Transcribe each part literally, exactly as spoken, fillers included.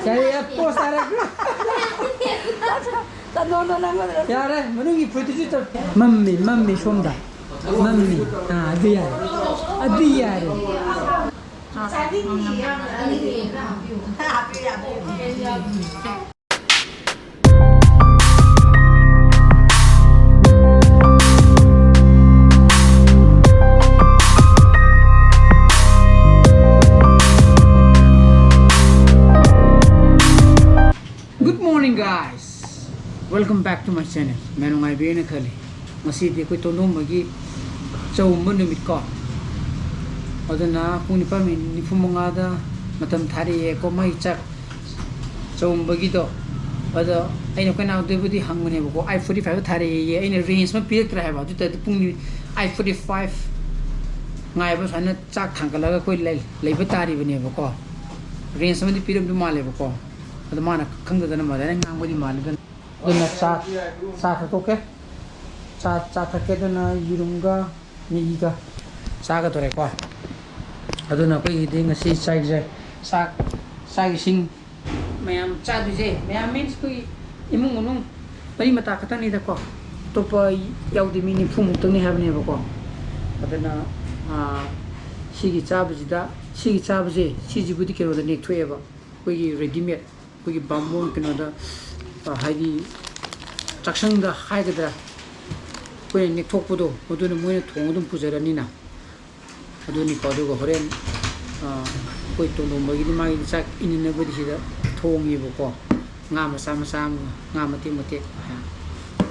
ꯌꯥꯔꯦ, ꯌꯥꯔꯦ, ꯄꯣꯁ ꯇꯥꯔꯛꯈ꯭ꯔꯣ꯫ ꯆꯠꯂꯣ, ꯅꯪ ꯉꯣꯟꯗ꯫ ꯌꯥꯔꯦ, ꯃꯅꯨꯡꯒꯤ ꯐꯨꯔꯤꯠꯇꯨꯁꯨ ꯆꯠ-, ꯃꯝꯃꯤ, ꯃꯝꯃꯤ ꯁꯣꯝꯗ꯫ ꯃꯝꯃꯤ꯫ ꯑꯥ, ꯑꯗꯨ ꯌꯥꯔꯦ꯫ ꯑꯗꯨ ꯌꯥꯔꯦ꯫ Good morning, guys. Welcome back to my channel. ꯃꯌꯥꯝ ꯅꯨꯡꯉꯥꯏꯕꯤꯔꯦꯅ ꯈꯜꯂꯤ꯫ ꯉꯁꯤꯗꯤ ꯑꯩꯈꯣꯏ ꯇꯣꯟꯗꯣꯝꯕꯒꯤ ꯆꯧꯒꯨꯝꯕ ꯅꯨꯃꯤꯠ ꯀꯣ꯫ ꯑꯗꯨꯅ ꯄꯨꯡ ꯅꯤꯄꯥꯟ ꯃꯤꯅꯤꯠ ꯅꯤꯐꯨ ꯃꯉꯥꯗ ꯃꯇꯝ ꯊꯥꯔꯛꯑꯦꯀꯣ, ꯃꯥꯒꯤ ꯆꯥꯛ ꯆꯧꯒꯨꯝꯕꯒꯤꯗꯣ꯫ ꯑꯗꯣ ꯑꯩꯅ ꯑꯩꯈꯣꯏ ꯏꯅꯥꯎꯗꯕꯨꯗꯤ ꯍꯪꯕꯅꯦꯕꯀꯣ, ꯑꯩꯠ ꯐꯣꯔꯇꯤ ꯐꯥꯏꯚꯇ ꯊꯥꯔꯛꯑꯦꯌꯦ꯫ ꯑꯩꯅ ꯔꯦꯟꯖ ꯑꯃ ꯄꯤꯔꯛꯇ꯭ꯔꯦ ꯍꯥꯏꯕ꯫ ꯑꯗꯨ ꯑꯣꯏ ꯇꯥꯔꯗꯤ ꯄꯨꯡ ꯑꯩꯠ ꯐꯣꯔꯇꯤ ꯐꯥꯏꯚ ꯉꯥꯏꯕ ꯁꯨꯃꯥꯏꯅ ꯆꯥꯛ ꯊꯥꯡꯒꯠꯂꯒ ꯑꯩꯈꯣꯏ ꯂꯩ-, ꯂꯩꯕ ꯇꯥꯔꯤꯕꯅꯦꯕꯀꯣ꯫ ꯔꯦꯟꯖ ꯑꯃꯗꯤ ꯄꯤꯔꯝꯗꯧ ꯃꯥꯜꯂꯦꯕꯀꯣ꯫ ꯑꯗꯣ ꯃꯥꯅ ꯈꯪꯗꯗꯅ ꯃꯥꯗꯤ ꯑꯩꯅ ꯉꯥꯡꯕꯗꯤ ꯃꯥꯜꯂꯦ꯫ ꯑꯗꯨꯅ, ꯑꯗꯨꯅ ꯆꯥ, ꯆꯥ ꯊꯛꯇꯣꯛꯀꯦ꯫ ꯆꯥ, ꯆꯥ ꯊꯛꯀꯦ꯫ ꯑꯗꯨꯅ ꯌꯦꯔꯨꯝꯒ ꯃꯤꯒꯤꯒ ꯆꯥꯒꯗꯣꯔꯦꯀꯣ꯫ ꯑꯗꯨꯅ ꯑꯩꯈꯣꯏꯒꯤꯗꯤ ꯉꯁꯤ ꯆꯥꯛꯁꯦ, ꯆꯥꯛ, ꯆꯥꯛ ꯏꯁꯤꯡ ꯃꯌꯥꯝ ꯆꯥꯗꯣꯏꯁꯦ, ꯃꯌꯥꯝ ꯃꯤꯟꯁ ꯑꯩꯈꯣꯏ ꯏꯃꯨꯡ ꯃꯅꯨꯡ ꯃꯔꯤ ꯃꯇꯥ ꯈꯛꯇꯪꯅꯤꯗꯀꯣ꯫ ꯑꯇꯣꯞꯄ ꯌꯥꯎꯗꯦ, ꯃꯤ ꯅꯤꯐꯨꯃꯨꯛꯇꯪꯅꯤ ꯍꯥꯏꯕꯅꯦꯕꯀꯣ꯫ ꯑꯗꯨꯅ, ꯑꯥ, ꯁꯤꯒꯤ ꯆꯥꯕꯁꯤꯗ, ꯁꯤꯒꯤ ꯆꯥꯕꯁꯦ, ꯁꯤꯁꯤꯕꯨꯗꯤ ꯀꯩꯅꯣꯗ ꯅꯦꯛꯊꯣꯛꯑꯦꯕ, ꯑꯩꯈꯣꯏꯒꯤ ꯔꯦꯗꯤꯃꯦꯗ꯫ ꯑꯩꯈꯣꯏꯒꯤ ꯕꯥꯃꯣꯟ ꯀꯩꯅꯣꯗ, ꯑ, ꯍꯥꯏꯗꯤ ꯆꯥꯛꯁꯪꯗ ꯍꯥꯏꯒꯗ꯭ꯔꯥ, ꯑꯩꯈꯣꯏꯅ ꯅꯦꯛꯊꯣꯛꯄꯗꯣ, ꯃꯗꯨꯅ ꯃꯣꯏꯅ ꯊꯣꯡꯉ ꯑꯗꯨꯝ ꯄꯨꯖꯔꯅꯤꯅ꯫ ꯑꯗꯨꯅꯤꯀꯣ꯫ ꯑꯗꯨꯒ ꯍꯣꯔꯦꯟ, ꯑ, ꯑꯩꯈꯣꯏ ꯇꯣꯟꯗꯣꯝꯕꯒꯤꯗꯤ ꯃꯥꯒꯤ ꯆꯥꯛ ꯏꯅꯅꯕꯗꯤ ꯁꯤꯗ ꯊꯣꯡꯉꯦꯕꯀꯣ꯫ ꯉꯥ ꯃꯆꯥ ꯃꯆꯥ ꯑꯃꯒ, ꯉꯥ ꯃꯇꯦꯛ ꯃꯇꯦꯛ,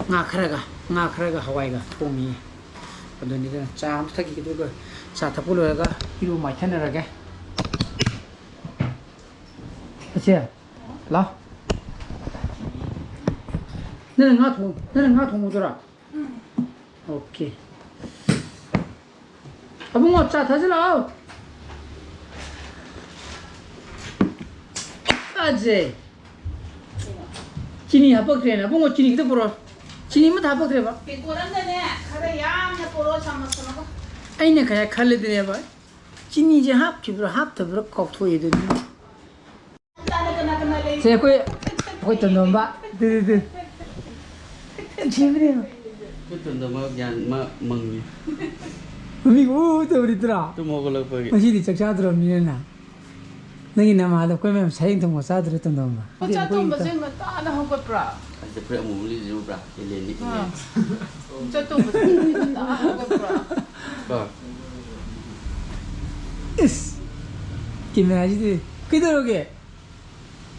ꯉꯥ ꯈꯔꯒ, ꯉꯥ ꯈꯔꯒ ꯍꯋꯥꯏꯒ ꯊꯣꯡꯉꯤꯌꯦ꯫ ꯑꯗꯨꯅꯤꯗ ꯆꯥ ꯑꯃ ꯊꯛꯈꯤꯒꯦ, ꯑꯗꯨꯒ ꯆꯥ ꯊꯛꯄ ꯂꯣꯏꯔꯒ ꯏꯔꯨ ꯃꯥꯏꯊꯅꯔꯒꯦ꯫ ꯑꯁꯦ, ꯂꯥꯎ꯫ ꯅꯪꯅ ꯉꯥ ꯊꯣꯡ-, ꯅꯪꯅ ꯉꯥ ꯊꯣꯡꯕꯗꯨꯔꯥ? ꯎꯝ꯫ ꯑꯣꯀꯦ꯫ ꯑꯕꯨꯡꯉꯣ, ꯆꯥ ꯊꯛꯁꯤ ꯂꯥꯛꯑꯣ꯫ ꯑꯖꯦ꯫ ꯆꯤꯅꯤ ꯍꯥꯄꯛꯇ꯭ꯔꯦꯅ꯫ ꯑꯕꯨꯡꯉꯣ, ꯆꯤꯅꯤ ꯈꯤꯇ ꯄꯨꯔꯛꯑꯣ꯫ ꯆꯤꯅꯤ ꯑꯃꯠꯇ ꯍꯥꯄꯛꯇ꯭ꯔꯦꯕ꯫ ꯇꯦꯡꯀꯣꯠ ꯑꯃꯗꯅꯦ, ꯈꯔ ꯌꯥꯝꯅ ꯄꯨꯔꯛꯑꯣ, ꯆꯥꯃꯁ ꯑꯃꯒ꯫ ꯑꯩꯅ ꯀꯌꯥ ꯈꯜꯂꯤꯗꯨꯅꯦꯕ, ꯆꯤꯅꯤꯁꯦ ꯍꯥꯞꯈꯤꯕ꯭ꯔꯥ ꯍꯥꯞꯇꯕ꯭ꯔꯥ ꯀꯥꯎꯊꯣꯛꯑꯦ ꯑꯗꯨꯅꯤ꯫ ꯆꯥꯅ ꯀꯅꯥ ꯀꯅꯥ ꯁꯦ, ꯑꯩꯈꯣꯏ, ꯑꯩꯈꯣꯏ ꯇꯣꯟꯗꯣꯝꯕ꯫ ꯇꯨ, ꯇꯨ, ꯇꯨ꯫ ꯁꯤꯕꯅꯦ꯫ ꯑꯩꯈꯣꯏ ꯇꯣꯟꯗꯣꯝꯕ ꯒ꯭ꯌꯥꯟ ꯃ-, ꯃꯪꯉꯤ꯫ ꯃꯃꯤꯡ ꯎ ꯎ ꯇꯧꯔꯤꯗꯨꯔꯣ? ꯇꯨꯝ ꯍꯧꯒꯠꯂꯛꯄꯒꯤ꯫ ꯉꯁꯤꯗꯤ ꯆꯥꯛ ꯆꯥꯗ꯭ꯔꯕꯅꯤꯅ ꯅꯪ꯫ ꯅꯪꯒꯤ ꯅꯃꯥꯗꯣ ꯑꯩꯈꯣꯏ ꯃꯌꯥꯝ ꯁꯔꯦꯡ ꯊꯣꯡꯕ ꯆꯥꯗ꯭ꯔꯣ, ꯇꯣꯟꯗꯣꯝꯕ? ꯑꯩꯈꯣꯏ ꯆꯥꯛ ꯊꯣꯡꯕꯁꯦ ꯉꯟꯇꯥꯅ ꯍꯧꯒꯠꯄ꯭ꯔꯥ? ꯑꯁꯤꯗ ꯐꯨꯔꯤꯠ ꯑꯃꯨꯕ ꯂꯤꯠꯂꯤꯁꯤꯕꯨ ꯕ꯭ꯔꯥ? ꯑꯦꯂꯦꯟꯒꯤ ꯑꯥ꯫ ꯑꯦꯂꯦꯟ꯫ ꯆꯥꯛ ꯊꯣꯡꯕꯁꯦ ꯉꯟꯇꯥꯅ ꯍꯧꯒꯠꯄ꯭ꯔꯥ? ꯑꯥ꯫ ꯏꯁ! ꯀꯦꯃꯦꯔꯥꯁꯤꯗꯤ꯫ ꯀꯩꯗꯧꯔꯒꯦ?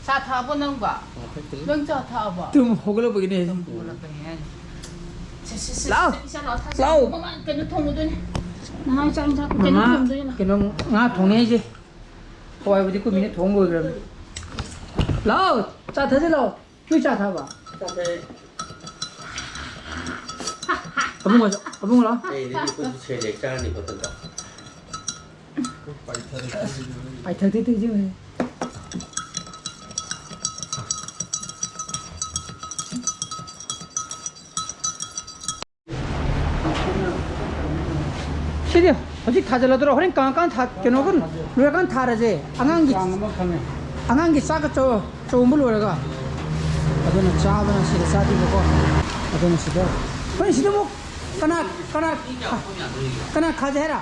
ꯆꯥ ꯊꯛꯑꯕꯣ ꯅꯪꯕꯣ? ꯆꯥ ꯊꯛꯇ꯭ꯔꯤ꯫ ꯅꯪ ꯆꯥ ꯊꯛꯑꯕꯣ? ꯇꯨꯝ ꯍꯧꯒꯠꯂꯛꯄꯒꯤꯅꯦ꯫ ꯇꯨꯝ ꯍꯧꯒꯠꯂꯛꯄꯒꯤꯅꯦ ꯍꯥꯏꯅꯤ꯫ ꯁꯦ, ꯁꯦ, ꯁꯦ, ꯂꯥꯛꯑꯣ꯫ ꯁꯦ, ꯏꯆꯥ ꯂꯥꯛꯑꯣ, ꯊꯛꯁꯤ꯫ ꯂꯥꯛꯑꯣ꯫ ꯃꯃꯥ ꯀꯩꯅꯣ ꯊꯣꯡꯉꯨꯗꯣꯏꯅꯦ꯫ ꯅꯍꯥꯟ ꯆꯥꯛ ꯏꯟꯖꯥꯡ ꯀꯩꯅꯣ ꯃꯃꯥ, ꯊꯣꯡꯗꯣꯏꯅꯦ꯫ ꯀꯩꯅꯣ ꯉꯥ ꯊꯣꯡꯉꯦ ꯍꯥꯏꯁꯦ꯫ ꯍꯋꯥꯏꯕꯨꯗꯤ ꯑꯩꯈꯣꯏ ꯃꯤꯅ ꯊꯣꯡ ꯂꯣꯏꯈ꯭ꯔꯕꯅꯤ꯫ ꯂꯥꯛꯑꯣ, ꯆꯥ ꯊꯛꯁꯤ ꯂꯥꯛꯑꯣ꯫ ꯅꯣꯏ ꯆꯥ ꯊꯛꯑꯕꯣ? ꯆꯥ ꯊꯛꯑꯦ꯫ ꯑꯕꯨꯡꯉꯣ, ꯑꯕꯨꯡꯉꯣ ꯂꯥꯛꯑꯣ꯫ ꯑꯩꯗꯤ ꯑꯩꯈꯣꯏꯁꯨ ꯁꯦꯂꯦꯛ ꯆꯥꯔꯅꯤ ꯈꯣꯠꯇꯅ꯫ ꯄꯥꯏꯊꯔꯛꯇꯣꯏꯁꯤꯗꯤ꯫ ꯄꯥꯏꯊꯔꯛꯇꯣꯏꯁꯤꯗꯤ꯫ ꯁꯤꯗꯤ ꯍꯧꯖꯤꯛ ꯊꯥꯖꯤꯜꯂꯗ꯭ꯔꯣ? ꯍꯣꯔꯦꯟ ꯀꯪꯉꯀꯥꯟ ꯊꯥ-, ꯀꯩꯅꯣꯒ ꯂꯣꯏꯔꯀꯥꯟ ꯊꯥꯔꯁꯦ꯫ ꯑꯉꯥꯡꯒꯤ, ꯆꯥꯡ ꯑꯃ ꯈꯪꯉꯦ꯫ ꯑꯉꯥꯡꯒꯤ ꯆꯥꯛꯀ ꯆꯣ-, ꯆꯣꯝꯕ ꯂꯣꯏꯔꯒ꯫ ꯑꯗꯨꯅ ꯆꯥꯕꯅ ꯁꯤꯗ ꯆꯥꯗꯣꯏꯕꯀꯣ꯫ ꯑꯗꯨꯅ ꯁꯤꯗ꯫ ꯍꯣꯔꯦꯟ ꯁꯤꯗ ꯑꯃꯨꯛ ꯀꯅꯥ, ꯀꯅꯥ, ꯀꯅꯥ ꯈꯥꯖꯦ ꯍꯥꯏꯔ?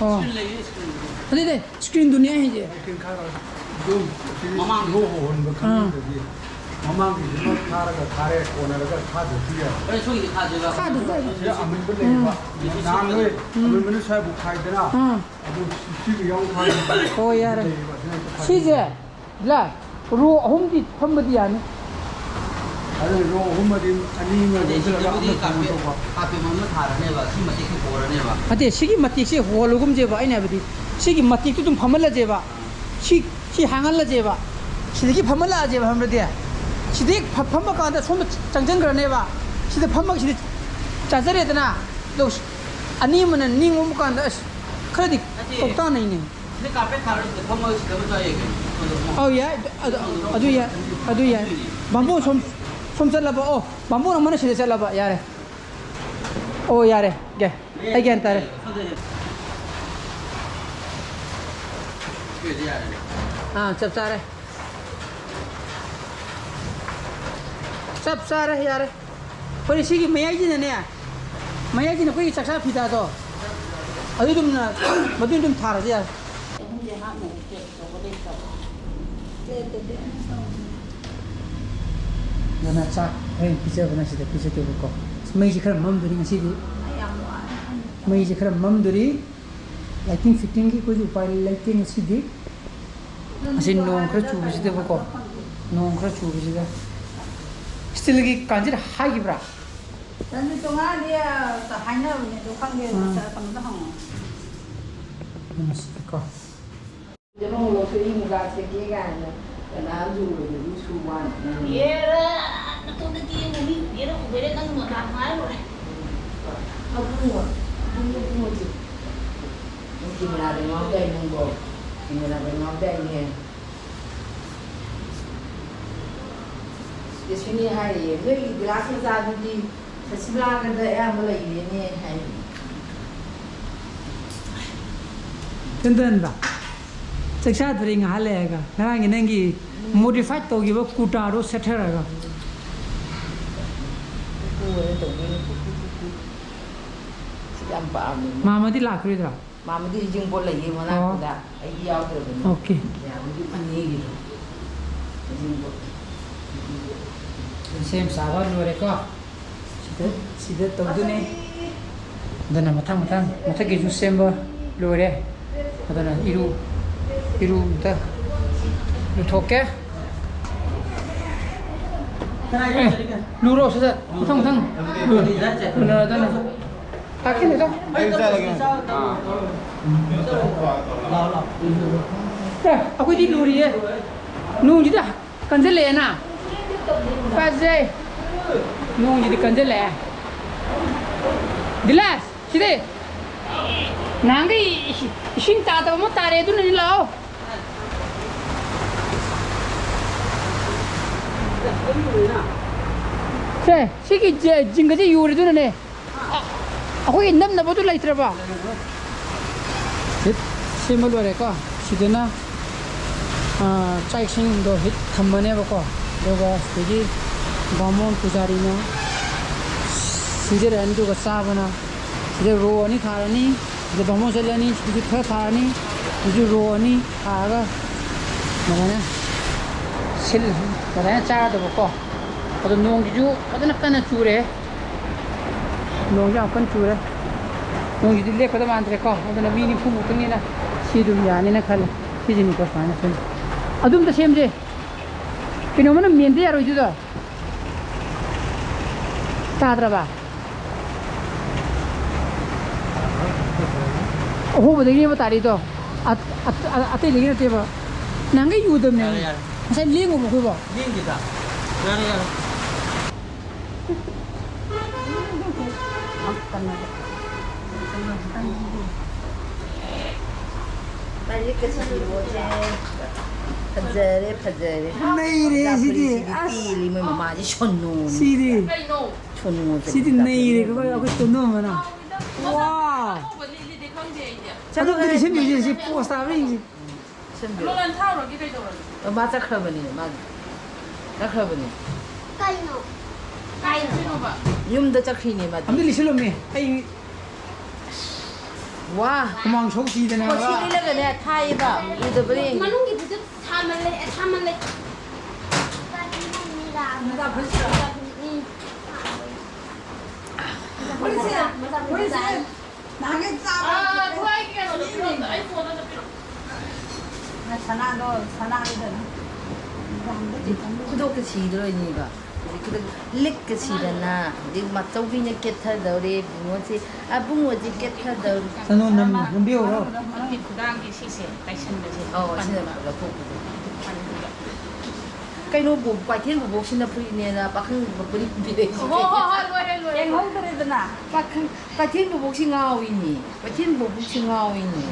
ꯑꯣ꯫ ꯑꯗꯨꯗꯤ screenꯗꯨꯅꯦ ꯑꯩ ꯍꯥꯏꯁꯦ꯫ ꯑꯗꯨꯝ ꯃꯃꯥꯡ ꯏꯍꯣ ꯍꯣꯍꯟꯕ ꯑꯥ꯫ ꯈꯪꯍꯟꯗꯕꯤ꯫ ꯃꯃꯥꯡꯒꯤꯗꯨꯃ ꯊꯥꯔꯒ ꯊꯥꯔꯦ, ꯀꯣꯟꯅꯔꯒ ꯊꯥꯗꯣꯛꯄꯤ ꯌꯥꯏ꯫ ꯍꯣꯔꯦꯟ ꯁꯣꯏꯒꯤꯗꯤ ꯊꯥꯗꯣꯏꯕ꯫ ꯊꯥꯗꯣꯛꯄ ꯌꯥꯏ꯫ ꯁꯤꯗ ꯑꯃꯨꯟꯕ ꯂꯩꯌꯦꯕ꯫ ꯎꯝ꯫ ꯅꯍꯥꯟ ꯅꯣꯏ ꯎꯝ꯫ ꯑꯃꯨꯟꯕꯅ ꯁ꯭ꯋꯥꯏꯕꯨ ꯈꯥꯏꯗꯅ꯫ ꯑꯥ꯫ ꯑꯗꯨ ꯁꯤꯒ ꯌꯥꯎ ꯊꯥꯗꯣꯛꯄ ꯍꯣꯏ, ꯌꯥꯔꯦ꯫ ꯂꯩꯌꯦꯕ꯫ ꯑꯗꯨꯅ ꯁꯤꯁꯦ ꯕ꯭ꯂꯥ, ꯔꯣ ꯑꯍꯨꯝꯗꯤ ꯐꯝꯕꯗꯤ ꯌꯥꯅꯤ꯫ ꯑꯗꯨ ꯔꯣ ꯑꯍꯨꯝ ꯑꯗꯤ ꯑꯅꯤ ꯑꯃ ꯑꯗꯩ ꯂꯣꯏꯁꯤꯜꯂꯒ ꯁꯤꯗꯕꯨꯗꯤ ꯑꯃ ꯀꯥꯔꯄꯦꯠ, ꯊꯝꯃꯣꯕ꯫ ꯀꯥꯔꯄꯦꯠ ꯑꯃ ꯊꯥꯔꯅꯦꯕ, ꯁꯤ ꯃꯇꯦꯛꯁꯤ ꯍꯣꯔꯅꯦꯕ꯫ ꯅꯠꯇꯦ, ꯁꯤꯒꯤ ꯃꯇꯦꯛꯁꯦ ꯍꯣꯜꯂꯨꯒꯨꯝꯁꯦꯕ, ꯑꯩꯅ ꯍꯥꯏꯕꯗꯤ ꯁꯤꯒꯤ ꯃꯇꯦꯛꯇꯨ ꯑꯗꯨꯝ ꯐꯝꯍꯜꯂꯁꯦꯕ꯫ ꯁꯤ, ꯁꯤ ꯍꯥꯡꯍꯜꯂꯁꯦꯕ꯫ ꯁꯤꯗꯒꯤ ꯐꯝꯍꯜꯂꯛꯑꯁꯦꯕ, ꯈꯪꯕ꯭ꯔꯗꯤ? ꯁꯤꯗꯒꯤ ꯐ-, ꯐꯝꯕ ꯀꯥꯟꯗ ꯁꯣꯝꯗ ꯆꯪꯁꯤꯟꯈ꯭ꯔꯅꯦꯕ꯫ ꯁꯤꯗ ꯐꯝꯃꯒ ꯁꯤꯗ ꯆꯥꯖꯔꯦꯗꯅ꯫ ꯑꯗꯣ ꯑꯅꯤ ꯑꯃꯅ ꯅꯤꯡꯉꯨꯕ ꯀꯥꯟꯗ ꯑꯁ ꯈꯔꯗꯤ ꯅꯠꯇꯦ꯫ ꯀꯣꯛ ꯇꯥꯟꯅꯩꯅꯦ꯫ ꯁꯤꯗ ꯀꯥꯔꯄꯦꯠ ꯊꯥꯔꯒ ꯁꯤꯗ ꯐꯝꯃꯒ ꯁꯤꯗ ꯑꯃ ꯆꯥ ꯌꯥꯏ ꯀꯩꯅꯣ꯫ ꯑꯗꯣ ꯑꯃ ꯑꯧ, ꯌꯥꯏ꯫ ꯑꯗꯨ, ꯑꯗꯨ ꯌꯥꯏ꯫ ꯑꯗꯨꯏꯅꯦ꯫ ꯕꯥꯃꯣꯟ ꯁꯣꯝ, ꯁꯣꯝ ꯆꯠꯂꯕ꯫ ꯑꯣ, ꯕꯥꯃꯣꯟ ꯑꯃꯅ ꯁꯤꯗ ꯆꯠꯂꯕ꯫ ꯌꯥꯔꯦ꯫ ꯑꯣ, ꯌꯥꯔꯦ꯫ ꯒꯦ-, ꯑꯩ ꯒ꯭ꯌꯥꯟ ꯇꯥꯔꯦ꯫ ꯁꯤꯗ ꯌꯥꯔꯦꯅꯦ꯫ ꯑꯥ, ꯆꯞ ꯆꯥꯔꯦ꯫ ꯆꯞ ꯆꯥꯔꯦ, ꯌꯥꯔꯦ꯫ ꯑꯩꯈꯣꯏ ꯁꯤꯒꯤ ꯃꯌꯥꯏꯁꯤꯅꯅꯦ, ꯃꯌꯥꯏꯁꯤꯅ ꯑꯩꯈꯣꯏꯒꯤ ꯆꯥꯛꯆꯥ ꯐꯤꯗꯥꯗꯣ, ꯑꯗꯨꯗꯨꯝꯅ, ꯃꯗꯨ ꯑꯗꯨꯝ ꯊꯥꯔꯁꯨ ꯌꯥꯔꯦ꯫ ꯑꯍꯨꯝꯁꯦ ꯍꯥꯞꯅꯕ ꯄ꯭ꯂꯦꯠ ꯑꯆꯧꯕ ꯂꯩꯇ꯭ꯔꯕꯣ? ꯄ꯭ꯂꯦꯠꯇꯗꯤ ꯑꯩꯅ ꯇꯧꯕꯅꯦ꯫ ꯑꯗꯨꯅ ꯆꯥꯛ ꯍꯣꯔꯦꯟ ꯄꯤꯖꯕꯅ ꯁꯤꯗ ꯄꯤꯖꯗꯣꯏꯕꯀꯣ꯫ ꯑꯁ, ꯃꯩꯁꯦ ꯈꯔ ꯃꯝꯗꯣꯔꯤ ꯉꯁꯤꯗꯤ꯫ ꯑꯩ ꯌꯥꯝ ꯋꯥꯔꯦ꯫ ꯃꯩꯁꯦ ꯈꯔ ꯃꯝꯗꯣꯔꯤ꯫ Lighting fittingꯒꯤ ꯑꯩꯈꯣꯏꯁꯨ ꯎꯄꯥꯏ ꯂꯩꯇꯦ ꯉꯁꯤꯗꯤ꯫ ꯑꯁꯤ ꯅꯣꯡ ꯈꯔ ꯆꯨꯕꯁꯤꯗꯀꯣ, ꯅꯣꯡ ꯈꯔ ꯆꯨꯕꯁꯤꯗ steelꯒꯤ ꯀꯥꯟꯁꯤꯗ ꯍꯥꯏꯈꯤꯕ꯭ꯔꯥ? ꯅꯪꯁꯨ ꯇꯣꯉꯥꯟꯗꯤ, ꯑ, ꯍꯥꯏꯅꯕꯅꯦ, ꯑꯗꯣ ꯈꯪꯗꯦ, ꯎꯝ꯫ ꯀꯩꯅꯣꯗ ꯍꯪꯉꯣ꯫ ꯌꯦꯡꯉꯁꯤꯀꯣ꯫ ꯖꯅꯧ ꯂꯧꯊꯣꯛꯏ, ꯃꯨꯒꯥ ꯁꯦꯠꯀꯦ ꯀꯥꯏꯅ ꯀꯅꯥꯝꯁꯨ ꯎꯔꯣꯏꯗꯕꯤ ꯁꯨ ꯋꯥꯅ ꯅꯪ꯫ ꯌꯦꯔ, ꯅꯇꯣꯝꯗꯗꯤ ꯌꯦꯡꯉꯨ, ꯃꯤ ꯎꯒꯦꯔ ꯎꯒꯦꯔ ꯅꯪ ꯃꯨꯒꯥ ꯉꯥꯏ ꯂꯣꯏꯔꯦ꯫ ꯑꯕꯨꯡꯉꯣ, ꯑꯕꯨꯡꯉꯣ, ꯑꯕꯨꯡꯉꯣꯗꯤ꯫ ꯅꯪ cameraꯗ ꯉꯥꯎꯗꯥꯏ ꯅꯪꯕꯣ? Cameraꯗ ꯉꯥꯎꯗꯥꯏꯅꯦ? ꯁꯤꯁꯤꯅꯤ ꯍꯥꯏꯔꯤꯌꯦ, "ꯅꯣꯏꯒꯤ glass ꯃꯆꯥꯗꯨꯗꯤ ꯁꯁꯤꯂꯥꯒꯗ ꯑꯌꯥꯝꯕ ꯂꯩꯔꯦꯅꯦ" ꯍꯥꯏꯔꯤ꯫ ꯇꯟꯇꯟꯕ, ꯆꯥꯛ ꯆꯥꯗꯣꯔꯤ ꯉꯥꯏꯍꯥꯛ ꯂꯩꯔꯒ꯫ ꯉꯔꯥꯡꯒꯤ ꯅꯪꯒꯤ modified ꯇꯧꯈꯤꯕ ꯀꯨꯔꯇꯥꯗꯣ ꯁꯦꯠꯊꯔꯒ꯫ ꯀꯨꯀꯨ ꯑꯣꯏꯅ ꯇꯧꯗꯣꯏꯅꯦ, ꯀꯨꯀꯨ, ꯀꯨꯀꯨ꯫ ꯁꯤ ꯌꯥꯝ ꯄꯥꯝꯃꯦ꯫ ꯃꯥꯃꯗꯤ ꯂꯥꯛꯈꯤꯔꯣꯏꯗ꯭ꯔꯣ? ꯃꯥꯃꯗꯤ ꯍꯩꯖꯤꯡꯄꯣꯠ ꯂꯩꯌꯦ, ꯑꯣ꯫ ꯃꯅꯥꯛꯇꯨꯗ꯫ ꯑꯩꯗꯤ ꯌꯥꯎꯗ꯭ꯔꯕꯅꯤ꯫ ꯑꯣꯀꯦ꯫ ꯃꯌꯥꯝꯗꯤ ꯏꯅꯦꯒꯤꯗꯣ꯫ ꯍꯩꯖꯤꯡꯄꯣꯠ꯫ ꯁꯦꯝ ꯁꯥꯕ ꯂꯣꯏꯔꯦꯀꯣ꯫ ꯁꯤꯗ, ꯁꯤꯗ ꯇꯧꯗꯣꯏꯅꯦ꯫ ꯑꯗꯨꯅ ꯃꯊꯪ ꯃꯊꯪ ꯃꯊꯛꯀꯤꯁꯨ ꯁꯦꯝꯕ ꯂꯣꯏꯔꯦ꯫ ꯑꯗꯨꯅ ꯏꯔꯨ, ꯏꯔꯨ ꯑꯝꯇ ꯂꯨꯊꯣꯛꯀꯦ꯫ ꯑꯦ, ꯂꯨꯔꯣ ꯁꯠ ꯁꯠ꯫ ꯃꯊꯪ ꯃꯊꯪ ꯂꯨ-, ꯂꯨꯅꯔꯗꯕꯅꯦ꯫ ꯇꯥꯛꯈꯤꯅꯦꯗꯣ꯫ ꯑꯩ ꯆꯠꯂꯒꯦ꯫ ꯑꯦ, ꯑꯩꯈꯣꯏꯗꯤ ꯂꯨꯔꯤꯌꯦ꯫ ꯅꯣꯡꯁꯤꯗ ꯀꯟꯁꯤꯜꯂꯛꯑꯦꯅ꯫ ꯐꯖꯩ꯫ ꯅꯣꯡꯁꯤꯗꯤ ꯀꯟꯁꯤꯜꯂꯛꯑꯦ꯫ ꯗꯤꯂꯥꯁ, ꯁꯤꯗꯤ꯫ ꯅꯍꯥꯟꯈꯩ ꯏꯁꯤꯡ ꯇꯥꯗꯕ ꯑꯃ ꯇꯥꯔꯦ, ꯑꯗꯨꯅꯅꯤ, ꯂꯥꯛꯑꯣ꯫ ꯁꯦ, ꯁꯤꯒꯤ ꯖ-, ꯖꯤꯡꯒꯁꯦ ꯌꯨꯔꯤꯗꯨꯅꯅꯦ꯫ ꯑ-, ꯑꯩꯈꯣꯏꯒꯤ ꯅꯝꯅꯕꯗꯨ ꯂꯩꯇ꯭ꯔꯕ? ꯍꯤꯠ ꯁꯦꯝꯕ ꯂꯣꯏꯔꯦꯀꯣ꯫ ꯁꯤꯗꯅ, ꯑ, ꯆꯥꯛ ꯏꯁꯤꯡꯗꯣ ꯍꯤꯠ ꯊꯝꯃꯅꯦꯕꯀꯣ꯫ ꯑꯗꯨꯒ ꯁꯤꯗꯒꯤ ꯕꯥꯃꯣꯟ ꯄꯨꯖꯥꯔꯤꯅ ꯁꯤꯡꯖꯔꯛꯑꯅꯤ, ꯑꯗꯨꯒ ꯆꯥꯕꯅ ꯁꯤꯗ ꯔꯣ ꯑꯅꯤ ꯊꯥꯔꯅꯤ, ꯁꯤꯗ ꯕꯥꯃꯣꯟ ꯆꯠꯂꯅꯤ, ꯁꯤꯗꯁꯨ ꯈꯔ ꯊꯥꯔꯅꯤ, ꯁꯤꯁꯨ ꯔꯣ ꯑꯅꯤ ꯊꯥꯔꯒ ꯑꯗꯨꯃꯥꯏꯅ ꯁꯤꯜ-, ꯑꯗꯨꯃꯥꯏꯅ ꯆꯥꯒꯗꯕꯀꯣ꯫ ꯑꯗꯣ ꯅꯣꯡꯁꯤꯁꯨ ꯐꯖꯅ ꯀꯟꯅ ꯆꯨꯔꯦ, ꯅꯣꯡꯁꯨ ꯌꯥꯝ ꯀꯟꯅ ꯆꯨꯔꯦ꯫ ꯅꯣꯡꯁꯤꯗꯤ ꯂꯦꯞꯀꯗꯕ ꯃꯥꯟꯗ꯭ꯔꯦꯀꯣ꯫ ꯑꯗꯨꯅ ꯃꯤ ꯅꯤꯐꯨ ꯃꯨꯛꯇꯪꯅꯤꯅ ꯁꯤ ꯑꯗꯨꯝ ꯌꯥꯅꯤꯅ ꯈꯜꯂꯦ꯫ ꯁꯤꯁꯤꯅꯤꯀꯣ ꯁꯨꯃꯥꯏꯅ ꯁꯦꯝ-, ꯑꯗꯨꯝꯇ ꯁꯦꯝꯁꯦ꯫ ꯀꯩꯅꯣꯝꯃꯅ ꯃꯦꯟꯗ ꯌꯥꯔꯣꯏꯗꯨꯗ꯫ ꯇꯥꯗ꯭ꯔꯕ? ꯑꯍꯣꯕꯗꯒꯤꯅꯦꯕ ꯇꯥꯔꯤꯗꯣ꯫ ꯑ-, ꯑ-, ꯑ-, ꯑꯇꯩꯗꯒꯤ ꯅꯠꯇꯦꯕ꯫ ꯅꯍꯥꯟꯒꯩ ꯎꯗꯕꯅꯦ꯫ ꯌꯥꯔꯦ, ꯌꯥꯔꯦ꯫ ꯉꯁꯥꯏ ꯂꯦꯡꯉꯨꯕ ꯑꯩꯈꯣꯏꯕꯣ꯫ ꯂꯦꯡꯗꯦꯗ꯫ ꯌꯥꯔꯦ, ꯌꯥꯔꯦ꯫ ꯂꯥꯏꯔꯤꯛꯀ ꯁꯤꯗꯤ ꯂꯣꯏꯔꯦ꯫ ꯐꯖꯔꯦ, ꯐꯖꯔꯦ꯫ ꯅꯩꯔꯦ ꯁꯤꯗꯤ꯫ ꯐꯨꯔꯤꯠꯁꯤꯗꯤ ꯑꯁ꯫ ꯄꯦꯜꯂꯤ, ꯃꯣꯏ ꯃꯃꯥꯁꯤ ꯁꯣꯅꯣꯅꯤ꯫ ꯁꯤꯗꯤ꯫ ꯁꯣꯅꯣ ꯁꯤꯗꯤ ꯆꯠꯂꯤ ꯅꯩꯔꯦ, ꯇꯥꯛꯄꯤ꯫ ꯑꯩꯈꯣꯏ, ꯑꯩꯈꯣꯏ ꯇꯣꯟꯗꯣꯟꯕꯅ꯫ ꯋꯥ꯫ ꯆꯠꯂꯣ ꯑꯗꯨꯝꯗꯤ ꯍꯥꯏꯔꯦ꯫ ꯁꯦꯝꯕꯤꯔꯨꯁꯦ, ꯁꯤ ꯄꯣꯁ ꯇꯥꯕ꯭ꯔꯥ ꯌꯦꯡꯁꯤ꯫ ꯁꯦꯝꯕꯤꯔꯣ꯫ ꯂꯣꯂꯥꯟ ꯊꯥꯔꯨꯔꯒꯦ ꯀꯩꯗꯧꯔꯒꯦ? ꯑ, ꯃꯥ ꯆꯠꯈ꯭ꯔꯕꯅꯦ, ꯃꯥꯗꯤ꯫ ꯆꯠꯈ꯭ꯔꯕꯅꯦ꯫ ꯀꯩꯅꯣ? ꯀꯩꯅꯣꯕ? ꯌꯨꯝꯗ ꯆꯠꯈ꯭ꯔꯤꯅꯦ, ꯃꯥꯗꯤ꯫ ꯑꯝꯇ ꯂꯤꯁꯜꯂꯣꯃꯤ꯫ ꯑꯩ ꯋꯥ꯫ ꯍꯨꯃꯥꯡ ꯁꯧ ꯁꯤꯗꯅ ꯀꯣ ꯁꯤ ꯍꯥꯏꯕ꯫ ꯂꯤꯠꯂꯒꯅꯦ, ꯊꯥꯏꯌꯦꯕ꯫ ꯎꯗꯕꯅꯦ꯫ ꯃꯅꯨꯡꯒꯤꯗꯨꯁꯨ ꯁꯥꯃꯜꯂꯦ, ꯑꯦ, ꯁꯥꯃꯜꯂꯦ꯫ ꯎꯝ꯫ ꯅꯍꯥꯟꯒꯩ ꯆꯥꯕ ꯑꯥ, ꯊꯋꯥꯏꯒꯤ ꯀꯩꯅꯣꯗꯣ ꯄꯤꯔꯛꯑꯣ꯫ ꯑꯩ ꯐꯣꯟꯗꯣ ꯑꯝꯇ ꯄꯤꯔꯛꯑꯣ꯫ ꯁꯅꯥꯗꯣ, ꯁꯅꯥꯗꯨꯗꯅ ꯈꯨꯗꯣꯞꯀ ꯁꯤꯗꯣꯏꯅꯦꯕ꯫ ꯍꯧꯖꯤꯛꯀꯤꯗꯣ ꯂꯤꯛꯀ ꯁꯤꯗꯅ, ꯍꯧꯖꯤꯛ ꯃꯥꯆꯧꯕꯤꯅ ꯀꯦꯠꯊꯗꯧꯔꯦ, ꯕꯨꯡꯉꯣꯁꯦ, ꯑꯕꯨꯡꯉꯣꯁꯦ ꯀꯦꯠꯊꯗꯧꯔꯦ꯫ ꯆꯅꯣ ꯅꯝ-, ꯅꯝꯕꯤꯍꯧꯔꯣ꯫ ꯅꯪꯒꯤ ꯈꯨꯗꯥꯡꯒꯤ ꯁꯤꯁꯦ ꯇꯥꯏꯁꯟꯕꯁꯦ ꯑꯧ, ꯁꯤꯅ ꯄꯟꯕ꯫ ꯂꯧꯊꯣꯛꯄꯗꯣ꯫ ꯄꯟꯕꯗ꯫ ꯀꯩꯅꯣ ꯕꯣ-, ꯀꯩꯊꯦꯜ ꯕꯣꯕꯣꯛꯁꯤꯅ ꯐꯨꯔꯤꯠꯅꯦꯅ ꯄꯥꯈꯪ ꯐꯨꯔꯤꯠ ꯄꯤꯔꯛꯏꯁꯦ꯫ ꯍꯣ, ꯍꯣ, ꯍꯣ, ꯂꯣꯏꯔꯦ, ꯂꯣꯏꯔꯦ꯫ ꯌꯦꯡꯍꯧꯗ꯭ꯔꯦꯗꯅ꯫ ꯄꯥꯈꯪ, ꯀꯩꯊꯦꯜ ꯕꯣꯕꯣꯛꯁꯤ ꯉꯥꯎꯏꯅꯦ꯫ ꯀꯩꯊꯦꯜ ꯕꯣꯕꯣꯛꯁꯤ ꯉꯥꯎꯏꯅꯦ꯫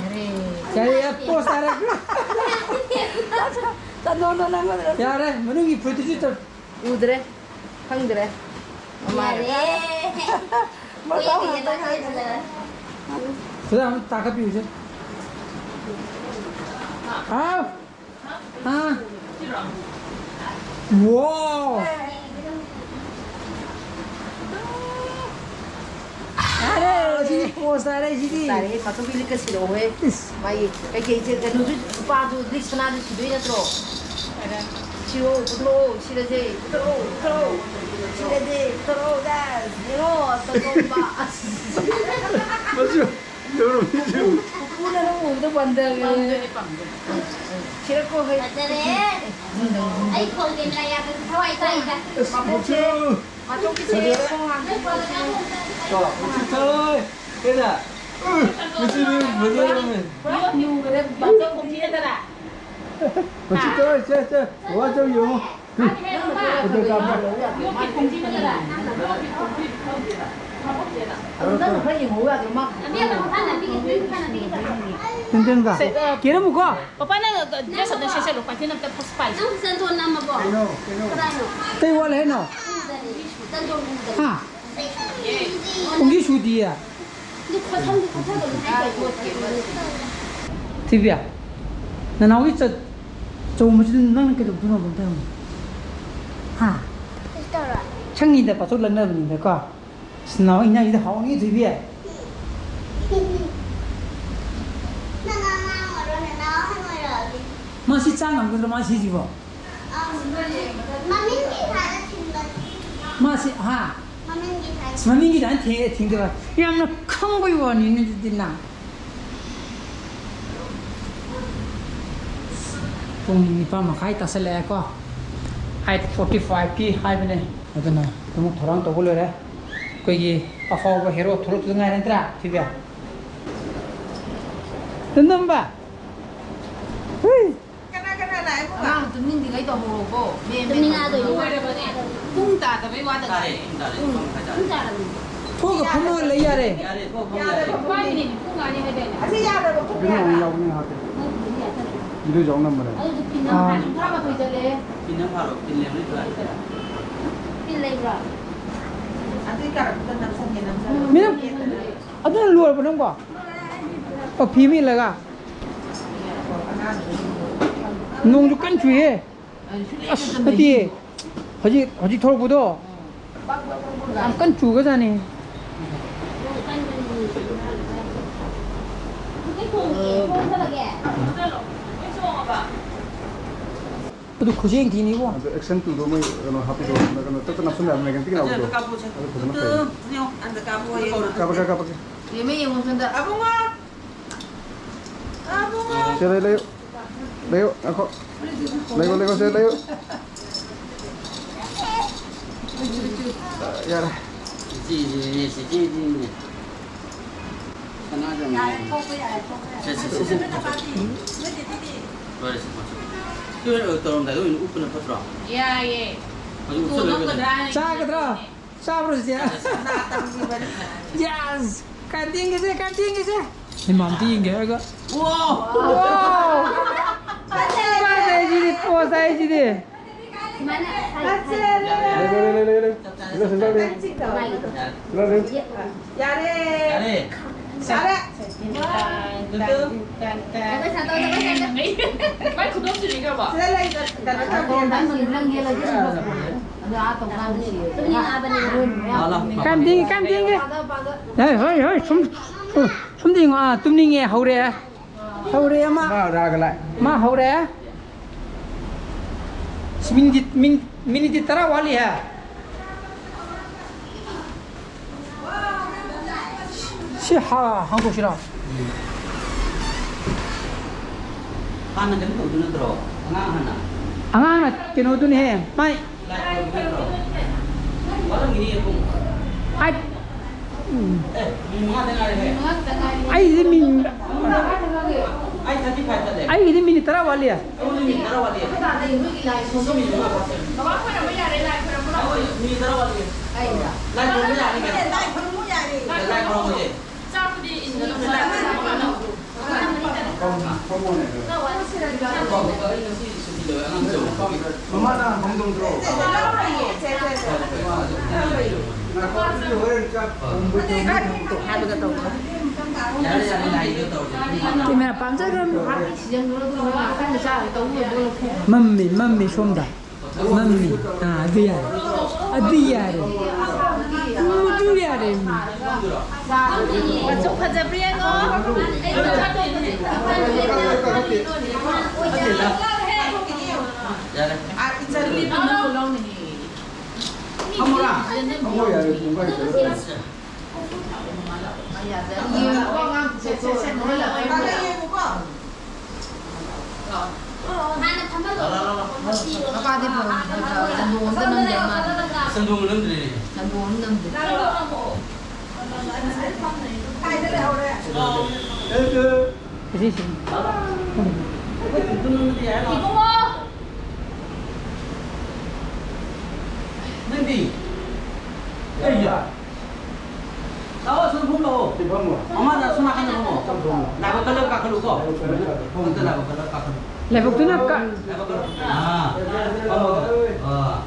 ꯌꯥꯔꯦ, ꯄꯣꯁ ꯇꯥꯔꯛꯈ꯭ꯔꯣ꯫ ꯆꯟꯗꯣꯟꯗꯣ ꯅꯪꯉꯣꯟꯗ ꯌꯥꯔꯦ, ꯃꯅꯨꯡꯒꯤ ꯐꯨꯔꯤꯠꯇꯨꯁꯨ ꯇꯧ꯫ ꯎꯗ꯭ꯔꯦ, ꯈꯪꯗ꯭ꯔꯦ꯫ ꯃꯃꯥꯅ ꯌꯥꯔꯦ꯫ ꯃꯇꯥꯡ ꯑꯃꯇꯪ ꯍꯥꯏꯗꯅ꯫ ꯁꯤꯗ ꯑꯃ ꯇꯥꯈꯠꯄꯤꯌꯨꯁꯦ꯫ ꯍꯥꯎ꯫ ꯍꯥ? ꯋꯥꯎ! ꯄꯣꯁ ꯇꯥꯔꯦ ꯁꯤꯗꯤ꯫ ꯇꯥꯔꯦꯍꯦ, ꯃꯥꯊꯣꯏꯒꯤ ꯂꯤꯛꯀ ꯁꯤꯔꯛꯑꯣꯍꯦ꯫ ꯏꯁ꯫ ꯃꯥꯒꯤ ꯀꯩꯀꯩ ꯏꯆꯦ ꯀꯩꯅꯣꯁꯨ ꯅꯨꯄꯥꯁꯨ ꯂꯤꯛ ꯁꯅꯥꯁꯨ ꯁꯤꯗꯣꯏ ꯅꯠꯇ꯭ꯔꯣ? ꯁꯤꯔꯣ, ꯄꯨꯊꯣꯔꯛꯑꯣ, ꯁꯤꯔꯁꯦ, ꯄꯨꯊꯣꯔꯛꯑꯣ, ꯄꯨꯊꯣꯔꯛꯑꯣ꯫ ꯁꯤꯔꯁꯦ, ꯄꯨꯊꯣꯔꯛꯑꯣ, ꯗꯥꯟꯁ, ꯌꯦꯡꯉꯣ, ꯇꯣꯇꯣꯝꯕ꯫ ꯑꯁ꯫ ꯃꯆꯨ, ꯌꯦꯡꯉꯣ, ꯃꯆꯨ꯫ ꯄꯨꯄꯨꯅ ꯅꯪ ꯎꯕꯗ ꯄꯥꯝꯗꯔꯦ꯫ ꯄꯥꯝꯗꯣꯏꯅꯦ, ꯄꯥꯝꯗꯣꯏꯅꯦ꯫ ꯁꯤꯔꯛꯀꯣ, ꯍꯩ꯫ ꯐꯖꯔꯦ꯫ ꯑꯩ ꯐꯣꯟ ꯀꯦꯃꯦꯔꯥ ꯌꯥꯗ꯭ꯔꯁꯨ ꯊꯋꯥꯏ ꯇꯥꯏꯗ꯫ ꯑꯁ, ꯃꯆꯨ꯫ ꯃꯥꯊꯣꯏꯒꯤꯁꯦ ꯈꯣꯡ ꯍꯥꯝꯕꯤꯌꯨ꯫ ꯀꯣ, ꯃꯆꯨ ꯊꯣꯏ꯫ ꯀꯩꯅꯣ? ꯎ, ꯃꯆꯨ ꯐꯖꯔꯝꯃꯦ꯫ ꯄꯨꯔꯥ ꯃꯨꯈ꯭ꯔꯦ, ꯕꯥꯆꯧ ꯈꯣꯡꯊꯤ ꯅꯠꯇꯔꯥ? ꯃꯆꯨ ꯊꯣꯏ, ꯁꯦ, ꯁꯦ, ꯕꯥꯆꯧ ꯌꯦꯡꯉꯣ꯫ ꯐꯣꯇꯣ ꯀꯥꯞꯄ꯫ ꯌꯣꯠꯀꯤ ꯈꯣꯡꯊꯤ ꯅꯠꯇꯔꯥ? ꯌꯣꯠꯀꯤ ꯈꯣꯡꯊꯤ ꯐꯝꯗꯦꯗ꯫ ꯑꯗꯨ ꯅꯪ ꯈꯔ ꯌꯦꯡꯍꯧ ꯌꯥꯗ꯭ꯔꯣ? ꯃꯥ ꯇꯤꯟꯖꯪꯒ꯫ ꯁꯦ, ꯑ, ꯀꯦꯔꯝꯃꯨꯀꯣ꯫ ꯄꯄꯥ, ꯅꯪ ꯗ꯭ꯔꯦꯁ ꯑꯝꯇ ꯁꯦꯠꯆꯜꯂꯨ, ꯀꯩꯊꯦꯜ ꯑꯝꯇ ꯐꯁ ꯄꯥꯏ꯫ ꯅꯪ ꯆꯟꯗꯣꯟ ꯅꯝꯃꯕꯣ? ꯀꯩꯅꯣ, ꯀꯩꯅꯣ? ꯀꯗꯥꯏꯅꯣ? ꯀꯩ ꯋꯥꯠꯂꯤ ꯍꯥꯏꯅꯣ? ꯎꯗꯔꯤ꯫ ꯆꯟꯗꯣꯟ ꯎꯗꯔꯤ꯫ ꯍꯥ? ꯄꯨꯡꯒꯤ ꯁꯨꯗꯤꯌꯦ꯫ ꯑꯗꯨ ꯈꯣꯠꯁꯟꯗꯤ ꯈꯣꯠꯁꯜꯂꯨꯅꯨ ꯍꯥꯏꯗ꯭ꯔꯣ? ꯊꯣꯏꯕꯤ, ꯅꯅꯥꯎꯒꯤ ꯆ-, ꯆꯧꯃꯁꯤꯗ ꯅꯪꯅ ꯀꯩꯗꯧꯗꯣꯏꯅꯣ ꯑꯝꯇ ꯍꯪꯉꯨ꯫ ꯍꯥ? ꯀꯩꯁꯨ ꯇꯧꯔꯣꯏ꯫ ꯁꯪꯉꯤꯗ ꯄꯥꯊꯣꯛ ꯂꯛꯅꯕꯅꯤꯗꯀꯣ꯫ ꯑꯁ, ꯅꯅꯥꯎ ꯏꯟꯖꯥꯡꯁꯤꯗ ꯍꯥꯎꯅꯤ, ꯊꯣꯏꯕꯤ꯫ ꯅꯪ ꯑꯉꯥꯡ ꯑꯣꯏꯔꯣ, ꯅꯅꯥꯎ ꯑꯍꯟ ꯑꯣꯏꯔꯛꯑꯗꯤ? ꯃꯥ ꯁꯤ ꯆꯥ ꯉꯝꯒꯗ꯭ꯔꯣ, ꯃꯥ ꯁꯤꯁꯤꯕꯣ? ꯑꯝ, ꯃꯃꯤꯡꯒꯤ ꯊꯥꯗ ꯊꯤꯟꯕꯅꯤ꯫ ꯃꯥ ꯁꯤ, ꯍꯥ? ꯃꯃꯤꯡꯒꯤ ꯊꯥꯗ꯫ ꯑꯁ, ꯃꯃꯤꯡꯒꯤ ꯊꯥꯗ ꯊꯦꯡꯉꯦ, ꯊꯦꯡꯗꯕ꯫ ꯌꯥꯝꯅ ꯈꯪꯕꯒꯤ ꯋꯥꯅꯤꯅꯦ ꯑꯗꯨꯗꯤ ꯅꯪ꯫ ꯄꯨꯡ ꯅꯤꯄꯥꯟ ꯃꯈꯥꯏ ꯇꯥꯁꯜꯂꯛꯑꯦꯀꯣ꯫ ꯑꯩꯠ ꯐꯣꯔꯇꯤ ꯐꯥꯏꯚꯀꯤ ꯍꯥꯏꯕꯅꯦ꯫ ꯑꯗꯨꯅ ꯑꯃꯨꯛ ꯊꯧꯔꯥꯡ ꯇꯧꯕ ꯂꯣꯏꯔꯦ꯫ ꯑꯩꯈꯣꯏꯒꯤ ꯑꯐꯥꯎꯕ ꯍꯦꯔꯣ ꯊꯣꯛꯂꯛꯇ ꯉꯥꯏꯔꯦ ꯅꯠꯇ꯭ꯔꯥ, ꯊꯣꯏꯕꯤ? ꯇꯨꯝꯅꯝꯕ? ꯍꯨꯏ! ꯀꯅꯥ ꯀꯅꯥ ꯂꯥꯛꯑꯦ, ꯕꯕꯥ? ꯑꯉꯥꯡ ꯇꯨꯝꯅꯤꯡꯗ꯭ꯔꯤꯉꯩ ꯇꯧꯍꯧꯔꯣꯀꯣ, ꯃꯦꯝ꯫ ꯇꯨꯝꯅꯤꯡꯉꯛꯑꯗꯣꯏꯅꯦ꯫ ꯂꯣꯏꯔꯕꯅꯦ꯫ ꯄꯨꯡ ꯇꯥꯗꯕꯩ ꯋꯥꯗ ꯇꯥꯔꯦ, ꯉꯥꯏꯔꯦ꯫ ꯄꯨꯡ ꯇꯥꯔꯦ, ꯄꯨꯡ ꯇꯥꯔꯕꯅꯦ꯫ ꯄꯨꯡ ꯇꯥꯔꯕꯅꯦ꯫ ꯊꯣꯛꯑꯒ ꯐꯝꯃꯒ ꯂꯩ ꯌꯥꯔꯦ꯫ ꯌꯥꯔꯦ, ꯊꯣꯛꯑꯒ ꯐꯝꯃꯒ ꯌꯥꯔꯦ, ꯂꯩ꯫ ꯄꯨꯡ ꯀꯥꯏꯗꯅꯦ, ꯄꯨꯡ ꯃꯉꯥꯅꯤ ꯍꯥꯏꯗꯥꯏꯅꯦ? ꯑꯁꯤ ꯌꯥꯗ꯭ꯔꯕ, ꯄꯨꯡ ꯀꯌꯥꯗ? ꯌꯥꯎꯕꯅꯦ ꯍꯥꯏꯕ꯫ ꯅꯪ ꯄꯨꯡ ꯀꯌꯥ ꯆꯠꯂꯦ? ꯏꯗꯨ ꯌꯥꯎ ꯅꯝꯕꯅꯦ꯫ ꯑꯗꯨꯗꯤ ꯄꯤꯟ ꯑꯥ꯫ ꯅꯝꯕꯔ ꯇꯔꯥꯃꯥꯊꯣꯏ ꯆꯠꯂꯦ꯫ ꯄꯤꯟ ꯑꯃ ꯐꯥꯔꯣ, ꯄꯤꯟ ꯂꯩꯕꯅꯤ ꯊꯣꯏ꯫ ꯄꯤꯟ ꯂꯩꯕ꯭ꯔꯣ? ꯑꯗꯨꯏ ꯀꯥꯔꯛꯇꯨꯗ ꯅꯞꯁꯟꯒꯦ, ꯅꯞꯁꯟꯒꯦ꯫ ꯃꯤꯅꯝ, ꯑꯗꯨꯅ ꯂꯣꯏꯔꯕꯣ ꯅꯪꯕꯣ? ꯑꯣ, ꯐꯤ ꯑꯃ ꯏꯜꯂꯒ? ꯅꯣꯡꯁꯨ ꯀꯟꯅ ꯆꯨꯏꯌꯦ꯫ ꯑꯁ, ꯅꯠꯇꯤꯌꯦ꯫ ꯍꯧꯖꯤꯛ, ꯍꯧꯖꯤꯛ ꯊꯣꯛꯂꯛꯄꯗꯣ ꯌꯥꯝ ꯀꯟꯅ ꯆꯨꯒ꯭ꯔꯖꯥꯠꯅꯤ꯫ ꯑꯗꯨ ꯈꯨꯖꯦꯡ ꯊꯤꯅꯤꯕꯣ꯫ ꯑꯗꯨ action two ꯗꯣ ꯃꯣꯏ ꯀꯩꯅꯣ ꯍꯥꯞꯄꯤꯗꯣ, ꯀꯩꯅꯣ ꯇꯠꯇ ꯅꯞꯁꯤꯜꯂꯦ ꯍꯥꯏꯕꯅꯦ, ꯀꯩꯅꯣ ꯇꯤꯛ ꯂꯥꯎꯕꯗꯣ꯫ ꯑꯗꯨ ꯀꯥꯞꯄꯨꯁꯦ꯫ ꯑꯗꯨ ꯐꯖꯅ ꯐꯩ꯫ ꯌꯦꯡꯉꯣ, ꯑꯝꯇ ꯀꯥꯞꯄꯨ, ꯌꯦꯡꯉꯣ꯫ ꯀꯥꯞꯄꯛꯀꯦ, ꯀꯥꯞꯄꯛꯀꯦ꯫ ꯌꯦꯡꯉꯣ, ꯌꯦꯡꯉꯣ, ꯁꯣꯝꯗ꯫ ꯑꯕꯨꯡꯉꯣ! ꯑꯕꯨꯡꯉꯣ! ꯁꯦ ꯂꯩ, ꯂꯩꯌꯨ꯫ ꯂꯩꯌꯨ, ꯉꯥꯏꯈꯣ꯫ ꯂꯩꯌꯨ, ꯂꯩꯌꯨ, ꯁꯦ ꯂꯩꯌꯨ꯫ ꯌꯥꯔꯦ꯫ ꯏꯆꯦ, ꯏꯆꯦ, ꯏꯆꯦ, ꯏꯆꯦ, ꯏꯆꯦ꯫ ꯁꯅꯥꯖꯝ꯫ ꯌꯥꯔꯦ, ꯊꯣꯛꯄ ꯌꯥꯔꯦ, ꯊꯣꯛꯄ ꯌꯥꯔꯦ꯫ ꯁꯦ, ꯁꯦ, ꯁꯦ, ꯁꯦ꯫ ꯂꯣꯏꯔꯦ, ꯁꯦ, ꯄꯣꯠꯁꯦ꯫ ꯁꯤ ꯍꯣꯔꯦꯟ ꯇꯧꯔꯝꯗꯥꯏꯗ ꯑꯣꯏꯅ ꯎꯞꯄꯅ ꯐꯠꯇ꯭ꯔꯣ? ꯌꯥꯏꯌꯦ꯫ ꯍꯧꯖꯤꯛ ꯎꯞꯁꯜꯂꯒ ꯎꯞꯊꯣꯛꯑꯒ ꯆꯥꯒꯗ꯭ꯔꯥ? ꯆꯥꯕ꯭ꯔꯣ, ꯆꯤꯆꯦ? ꯁꯅꯥ ꯇꯝꯕꯤꯕꯅꯤ꯫ Yes! ꯀꯥꯏ ꯌꯦꯡꯒꯦꯁꯦ, ꯀꯥꯏ ꯌꯦꯡꯒꯦꯁꯦ? ꯏꯃꯥ, ꯑꯝꯇ ꯌꯦꯡꯒꯦ ꯍꯥꯏꯔꯒ꯫ Wow! Wow! ꯐꯖꯩ꯫ ꯐꯖꯩꯁꯤꯗꯤ, ꯄꯣꯁ ꯍꯥꯏꯁꯤꯗꯤ꯫ ꯐꯖꯔꯦ꯫ ꯂꯩ, ꯂꯩ, ꯂꯩ, ꯂꯩ, ꯂꯩ꯫ ꯁꯤꯗ, ꯁꯤꯗ ꯂꯩ꯫ ꯁꯤꯗ ꯂꯩ꯫ ꯌꯥꯔꯦ꯫ ꯌꯥꯔꯦ꯫ ꯌꯥꯔꯦ꯫ ꯃꯥꯏ ꯈꯨꯗꯣꯞꯁꯤ ꯂꯩꯈ꯭ꯔꯕꯣ? ꯁꯤꯗ ꯂꯩ, ꯀꯩꯅꯣ ꯇꯧꯒꯦ꯫ ꯀꯥꯏꯝ ꯊꯦꯡꯉꯦ, ꯀꯥꯏꯝ ꯊꯦꯡꯉꯦ꯫ ꯍꯣꯏ, ꯍꯣꯏ, ꯍꯣꯏ, ꯁꯨꯝ, ꯁꯨꯝ ꯌꯦꯡꯉꯣ꯫ ꯑꯥ, ꯇꯨꯝꯅꯤꯡꯉꯦ, ꯍꯧꯔꯛꯑꯦ꯫ ꯍꯧꯔꯦ ꯑꯃ꯫ ꯃꯥ ꯔꯥꯒ ꯂꯥꯛꯑꯦ꯫ ꯃꯥ ꯍꯧꯔꯦ꯫ ꯃꯤꯅꯤꯠ, ꯃꯤꯅꯤꯠ, ꯃꯤꯅꯤꯠꯇꯤ ꯇꯔꯥ ꯋꯥꯠꯂꯤ ꯍꯦ꯫ ꯁꯤ ꯍꯥ-, ꯍꯥꯡꯗꯣꯛꯁꯤꯔꯣ? ꯍꯥꯟꯅ ꯀꯩꯅꯣ ꯇꯧꯗꯣꯏ ꯅꯠꯇ꯭ꯔꯣ? ꯑꯉꯥꯡ ꯍꯥꯟꯅ? ꯑꯉꯥꯡꯅ ꯀꯩꯅꯣꯗꯨꯅꯦꯍꯦ, ꯃꯥꯏ꯫ ꯂꯥꯏ ꯈꯨꯔꯨꯝꯕ ꯅꯠꯇ꯭ꯔꯣ? ꯋꯥꯠꯂꯝꯈꯤꯅꯤ ꯄꯨꯡ꯫ ꯑꯩ ꯎꯝ꯫ ꯑꯦ, ꯃꯤꯅꯤꯠ ꯃꯉꯥꯗ ꯉꯥꯏꯔꯦꯍꯦ꯫ ꯑꯩꯒꯤꯗꯤ ꯃꯤꯅꯤꯠ ꯑꯩ thirty five ꯆꯠꯂꯦ꯫ ꯑꯩꯒꯤꯗꯤ ꯃꯤꯅꯤꯠ ꯇꯔꯥ ꯋꯥꯠꯂꯤ꯫ ꯑꯩꯉꯣꯟꯗ ꯃꯤꯅꯤꯠ ꯇꯔꯥ ꯋꯥꯠꯂꯤ꯫ ꯁꯣꯝꯗ ꯃꯤꯅꯤꯠ ꯃꯉꯥ ꯐꯥꯠꯇ꯭ꯔꯦ꯫ ꯕꯕꯥ ꯈꯣꯏꯔꯝꯕ ꯌꯥꯔꯦ, ꯂꯥꯏ ꯈꯣꯏꯔꯝꯕ ꯂꯥꯛꯑꯣ꯫ ꯑꯩꯈꯣꯏ ꯃꯤꯅꯤꯠ ꯇꯔꯥ ꯋꯥꯠꯂꯤ꯫ ꯂꯥꯏ ꯈꯣꯏꯔꯝꯕ ꯌꯥꯅꯤ ꯀꯩꯅꯣ꯫ ꯂꯥꯏ ꯈꯣꯏꯔꯝꯃꯣꯏꯌꯦ꯫ ꯆꯥꯛꯄꯨꯗꯤ ꯏꯟꯒꯗꯕꯅꯤ, ꯂꯥꯏ ꯈꯣꯏꯔꯝꯕ ꯂꯥꯛꯑꯣ꯫ ꯃꯃꯥꯅ ꯐꯝꯗꯣꯡꯗ꯭ꯔꯣ? ꯉꯥꯏꯈꯣ, ꯑꯗꯨꯗꯤ ꯍꯣꯔꯦꯟ ꯆꯥꯛ ꯊꯣꯡꯕ ꯇꯧꯕ꯫ ꯀꯦꯃꯦꯔꯥ ꯄꯥꯝꯖꯈ꯭ꯔꯕꯅꯤ꯫ ꯃꯝꯃꯤ, ꯃꯝꯃꯤ ꯁꯣꯝꯗ꯫ ꯃꯝꯃꯤ꯫ ꯑꯥ, ꯑꯗꯨ ꯌꯥꯔꯦ꯫ ꯑꯗꯨ ꯌꯥꯔꯦ꯫ ꯃꯗꯨ ꯃꯆꯨ ꯐꯖꯕ꯭ꯔꯥ ꯌꯦꯡꯉꯣ꯫ ꯌꯥꯔꯦ꯫ ꯐꯝꯃꯣꯔꯥ? ꯐꯝꯃꯣ ꯌꯥꯔꯦ, ꯄꯨꯡ ꯀꯥꯏ ꯆꯠꯂꯦ꯫ ꯃꯄꯥꯗꯤ ꯐꯕꯅꯤ, ꯐꯕꯅꯤ꯫ ꯆꯟꯗꯣꯟ ꯑꯝꯇ ꯅꯝꯗꯦ ꯃꯥꯗꯤ꯫ ꯆꯟꯗꯣꯟ ꯅꯝꯗ꯭ꯔꯤ꯫ ꯆꯟꯗꯣꯟ ꯑꯃ ꯅꯝꯗꯦ꯫ ꯁꯤꯁꯤ꯫ ꯏꯕꯨꯡꯉꯣ! ꯅꯪꯗꯤ? ꯀꯩꯒꯤ? ꯂꯥꯛꯑꯣ, ꯁꯣꯝ ꯐꯝ ꯂꯥꯛꯑꯣ꯫ ꯁꯤ ꯐꯝꯃꯣ꯫ ꯃꯃꯥꯅ ꯁꯣꯝ ꯅꯥꯀꯟꯗ ꯐꯝꯃꯣ꯫ ꯁꯣꯝ ꯐꯝꯃꯣ꯫ ꯂꯥꯏꯕꯛ ꯀꯜꯂ ꯀꯥꯈꯠꯂꯨꯀꯣ꯫ ꯂꯥꯏꯕꯛ ꯀꯜꯂ ꯀꯥꯈꯠꯂꯨ꯫ ꯑꯝꯇ ꯂꯥꯏꯕꯛ ꯀꯜꯂ ꯀꯥꯈꯠꯂꯨ꯫ ꯂꯥꯏꯕꯛꯇꯨꯅ ꯀ- ꯂꯥꯏꯕꯛ ꯀꯜꯂ꯫ ꯑꯥ, ꯐꯝꯃꯣ꯫ ꯑꯥ꯫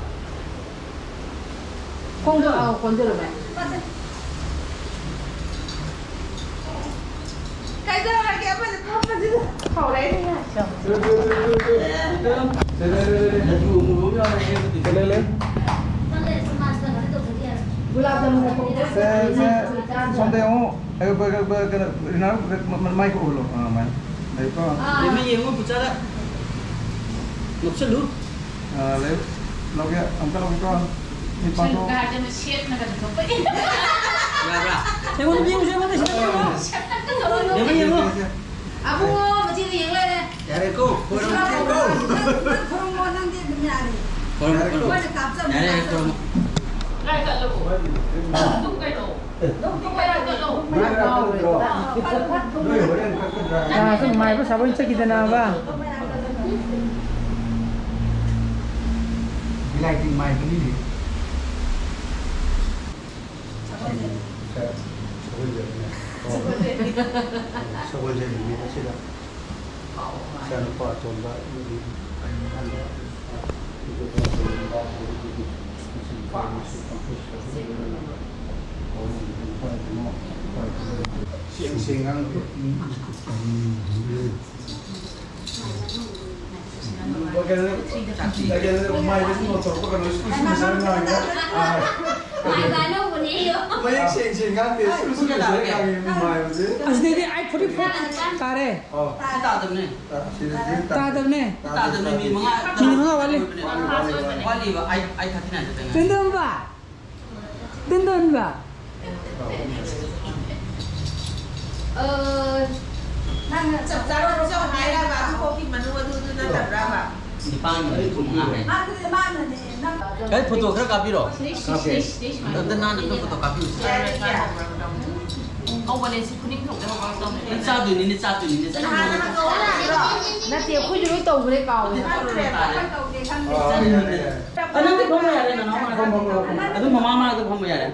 ꯈꯣꯡꯗꯣ, ꯑꯥ, ꯀꯣꯟꯖꯜꯂꯨꯅꯦ꯫ ꯀꯩꯗꯧꯔꯒꯦ? ꯑꯃꯅ ꯐꯝꯕꯁꯤꯗ ꯁꯥꯎꯔꯛꯏꯅꯦ꯫ ꯂꯩ, ꯂꯩ꯫ ꯁꯦ, ꯁꯦ, ꯁꯣꯝꯗ ꯌꯦꯡꯉꯣ꯫ ꯑꯦ, ꯀꯩꯅꯣ, ꯀꯩꯅꯣ, ꯀꯩꯅꯣ, ꯔꯤꯅꯥ, ꯀꯩꯅꯣ, ꯃ-, ꯃ-, ꯃꯥꯏꯛ ꯎꯠꯂꯣ꯫ ꯑꯥ, ꯃꯥꯏꯛ꯫ ꯂꯩꯀꯣ? ꯂꯩꯃ ꯌꯦꯡꯉꯣ, ꯄꯨꯆꯥꯗ꯫ ꯅꯣꯛꯁꯜꯂꯨ꯫ ꯑꯥ, ꯂꯩ-, ꯂꯧꯒꯦ, ꯑꯝꯇ ꯂꯧꯒꯦꯀꯣ꯫ ꯃꯤꯠ ꯄꯥꯡꯊꯣꯛꯑꯣ꯫ ꯁꯦꯠꯅꯒ ꯊꯣꯛꯄ꯫ ꯌꯥꯕ꯭ꯔꯥ? ꯑꯩꯉꯣꯟꯗ ꯌꯦꯡꯉꯨ, ꯑꯩꯉꯣꯟꯗ ꯁꯤꯗ ꯌꯦꯡꯉꯨ꯫ ꯁꯦꯠꯇꯛꯇ ꯇꯧꯔꯒ ꯌꯦꯡꯉꯨ, ꯌꯦꯡꯉꯨ꯫ ꯑꯕꯨꯡꯉꯣ, ꯃꯆꯦꯗ ꯌꯦꯡ ꯂꯩꯔꯦ꯫ ꯌꯥꯔꯦꯀꯣ, ꯈꯣꯏꯔꯝ ꯆꯦꯀꯣ꯫ ꯈꯨꯔꯨꯝꯃꯣ, ꯅꯪꯗꯤ ꯑꯗꯨꯝ ꯌꯥꯔꯦ꯫ ꯈꯣꯏꯔꯝ, ꯈꯣꯏꯔꯝ꯫ ꯃꯣꯏꯅ ꯀꯥꯞꯆꯕꯅꯦ, ꯌꯥꯔꯦ, ꯀꯥꯞꯆꯕꯅꯦ꯫ ꯈꯣꯏꯔꯝꯃꯣ꯫ ꯀꯥꯏ ꯆꯠꯂꯕꯣ? ꯑꯗꯨꯝ ꯀꯩꯅꯣ? ꯑꯗꯨꯝ ꯀꯥꯏ ꯆꯠꯂꯣ? ꯅꯣꯏ ꯍꯣꯔꯦꯟ ꯀꯛꯀꯗ꯭ꯔꯥ? ꯌꯥꯁꯨ ꯃꯥꯏꯕ ꯁꯥꯕ ꯑꯣꯏꯅ ꯆꯠꯈꯤꯗꯅꯕ꯫ ꯕꯤꯂꯥꯏꯇꯤ ꯃꯥꯏꯕꯅꯤꯅꯦ꯫ ꯁꯒꯣꯜꯁꯦꯜ꯫ ꯁꯒꯣꯜꯁꯦꯜꯅꯦ꯫ ꯑꯣ꯫ ꯁꯒꯣꯜꯁꯦꯜ ꯅꯨꯃꯤꯠ ꯑꯁꯤꯗ ꯏꯆꯥꯅꯨꯄꯥ ꯑꯇꯣꯝꯕ ꯑꯃꯗꯤ ꯑꯩ ꯑꯍꯥꯟꯕ ꯁꯦꯡ ꯁꯦꯡ ꯉꯥꯡꯗꯦ꯫ ꯀꯩꯅꯣ, ꯀꯩꯅꯣ, ꯃꯥꯏꯗ ꯁꯨꯝ ꯂꯧꯊꯣꯔꯛꯄ ꯀꯩꯅꯣ, ꯁꯨꯝ ꯁꯨꯝ ꯁꯨꯝ ꯉꯥꯡꯉꯦ꯫ ꯑꯥ꯫ ꯃꯌꯦꯛ ꯁꯦꯡ ꯁꯦꯡ ꯉꯥꯡꯗꯦ꯫ ꯁꯨꯔ ꯁꯨꯔ ꯁꯨꯔ ꯉꯥꯡꯉꯦ ꯃꯥꯏꯕꯁꯦ꯫ ꯑꯁꯤꯗꯩꯗꯤ ꯑꯩ ꯐꯣꯔꯇꯤ ꯐꯣꯔ ꯇꯥꯔꯦ꯫ ꯑꯣ꯫ ꯁꯤ ꯇꯥꯗꯕꯅꯦ꯫ ꯑꯥ, ꯁꯤꯗ, ꯁꯤꯗ ꯇꯥꯗꯦ꯫ ꯇꯥꯗꯕꯅꯦ꯫ ꯁꯤ ꯇꯥꯗꯕꯅꯦ, ꯃꯤꯅꯤꯠ ꯃꯉꯥ꯫ ꯃꯤꯅꯤꯠ ꯃꯉꯥ ꯋꯥꯠꯂꯤ꯫ ꯋꯥꯠꯂꯤ, ꯋꯥꯠꯂꯤ, ꯋꯥꯠꯂꯤ꯫ ꯋꯥꯠꯂꯤꯕ, ꯑꯩ, ꯑꯩ ꯊꯥꯔꯇꯤ ꯅꯥꯏꯟꯗ ꯉꯥꯏ꯫ ꯇꯤꯟꯗꯣꯟꯕ꯫ ꯇꯤꯟꯗꯣꯟꯕ꯫ ꯑ, ꯅꯪꯅ ꯆꯞ ꯆꯥꯅ ꯍꯥꯏꯔꯕ? ꯑꯗꯨꯐꯥꯎꯒꯤ ꯃꯅꯨꯡ ꯑꯗꯨꯗꯨ ꯅꯠꯇꯕ꯭ꯔꯕ? ꯅꯤꯄꯥꯟꯒꯤ ꯃꯅꯨꯡ ꯃꯉꯥ ꯍꯥꯏ꯫ ꯃꯥ-, ꯃꯥꯅꯅꯦ, ꯅꯪ ꯀꯩ ꯐꯣꯇꯣ ꯈꯔ ꯀꯥꯞꯄꯤꯔꯣ? ꯀꯥꯞꯀꯦ꯫ ꯑꯝꯇ ꯅꯥꯟꯅ ꯑꯝꯇ ꯐꯣꯇꯣ ꯀꯥꯞꯄꯤꯌꯨꯁꯦ꯫ ꯌꯥꯔꯦ, ꯌꯥꯔꯦ꯫ ꯍꯧꯒꯠꯂꯦ, ꯁꯤ ꯈꯨꯅꯤꯡ ꯊꯧꯗꯦ, ꯍꯧꯒꯠꯂꯛꯇꯧꯅꯦ꯫ ꯅꯪ ꯆꯥꯗꯣꯏꯅꯤꯅꯦ, ꯆꯥꯗꯣꯏꯅꯤꯅꯦ, ꯆꯥꯗꯣꯏꯅꯤꯅꯦ꯫ ꯅꯠꯇꯦ, ꯑꯩꯈꯣꯏꯁꯨ ꯂꯣꯏ ꯇꯧꯈ꯭ꯔꯦ, ꯀꯥꯎꯔꯦ꯫ ꯑꯗꯨ ꯇꯧꯔꯦ, ꯇꯥꯔꯦ꯫ ꯈꯔ ꯇꯧꯒꯦ ꯈꯟꯕ꯫ ꯑꯥ, ꯆꯥꯅꯤꯡꯉꯦ꯫ ꯑ, ꯅꯪꯗꯤ ꯐꯝꯕ ꯌꯥꯔꯦ, ꯅꯅꯥꯎ ꯃꯅꯥꯛꯇ ꯐꯝꯕ, ꯑꯗꯨꯝ ꯃꯃꯥ ꯃꯅꯥꯛꯇ ꯐꯝꯕ ꯌꯥꯔꯦ꯫